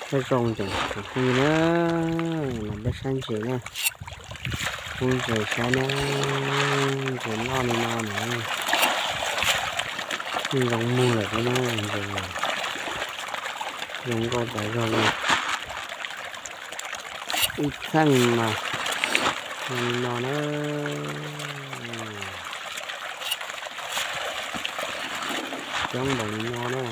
Peb zoo ntsees kuv phooj ywg na, los peb saib ntses na, pub ntses saib na, ntses loj li no na, yeej zoo muag lawm thiab na, ntses zoo nkauj tas zog li. Ib txheej mas zoo li no na, coob npaum li no na.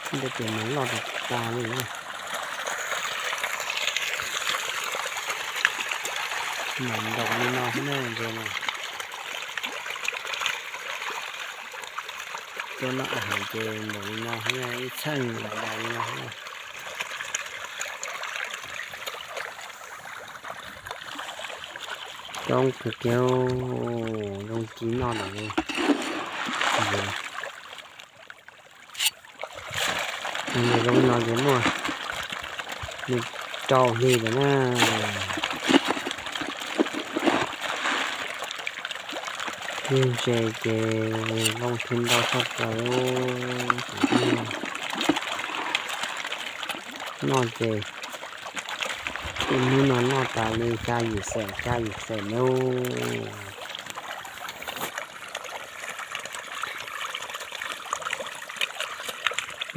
Ntej ces mas loj tas tas li. Mas ntaus li no xwb na, ntses no. Tuaj noj haus ces npaum li no xwb, ib txheej lawm li no xwb. Coob kawg kiag, zoo ci noj lawm. Zoo no ces muaj li rau hli lawm na. Yug ntses ces zoo thiaj ntau tshaj plaws. Noj ces ib hnub no noj tas li xya yim xees, xya yim xees nawb.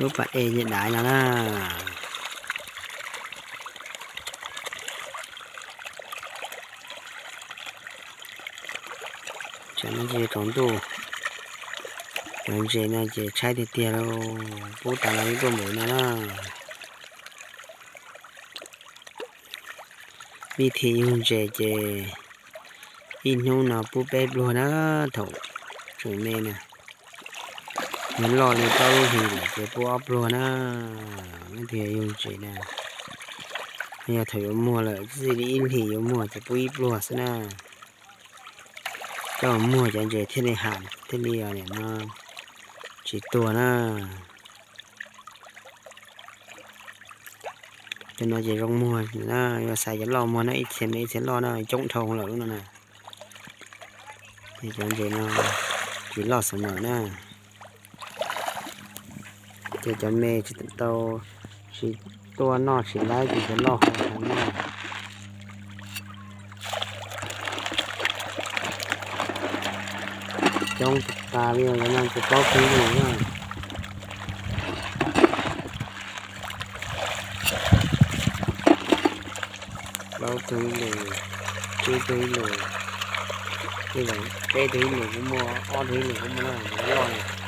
Lub pas es ces daiv no na. Tsam no ces tsaus ntuj, cov ntses no ces tshaib tiag tiag lauj, pub tas los yeej tuaj npaum no na. Vij thim yug ntses ces ib hnub no pub peb pluag na, thaum tseem me na. Yog loj li plaub lub hlis lawm ces pub ob pluag na. Leej twg yug ntses na, yog thaum yuav muag lawm txij li ib hlis yuav muag ces pub ib pluag xwb na. Coj muag cov ntses thiaj li ham thiaj li no tsis tuag na. Cov no ces zoo muag na, yuav xaiv cov loj muag na, ib txhia me ib txhia loj na, coob dhau lawm lub no na. Ces cov ntses no tsis loj xav mawm na. Ces cov me tsis tau, tsis tuaj noj tsis laib ces cov loj hos noj. Coob tas li os, cov no ces plaub tug lus na. Plaub tug lus, tsib tug lus, peb tug lus kuj muaj, ob tug lus kuj muaj na, loj na.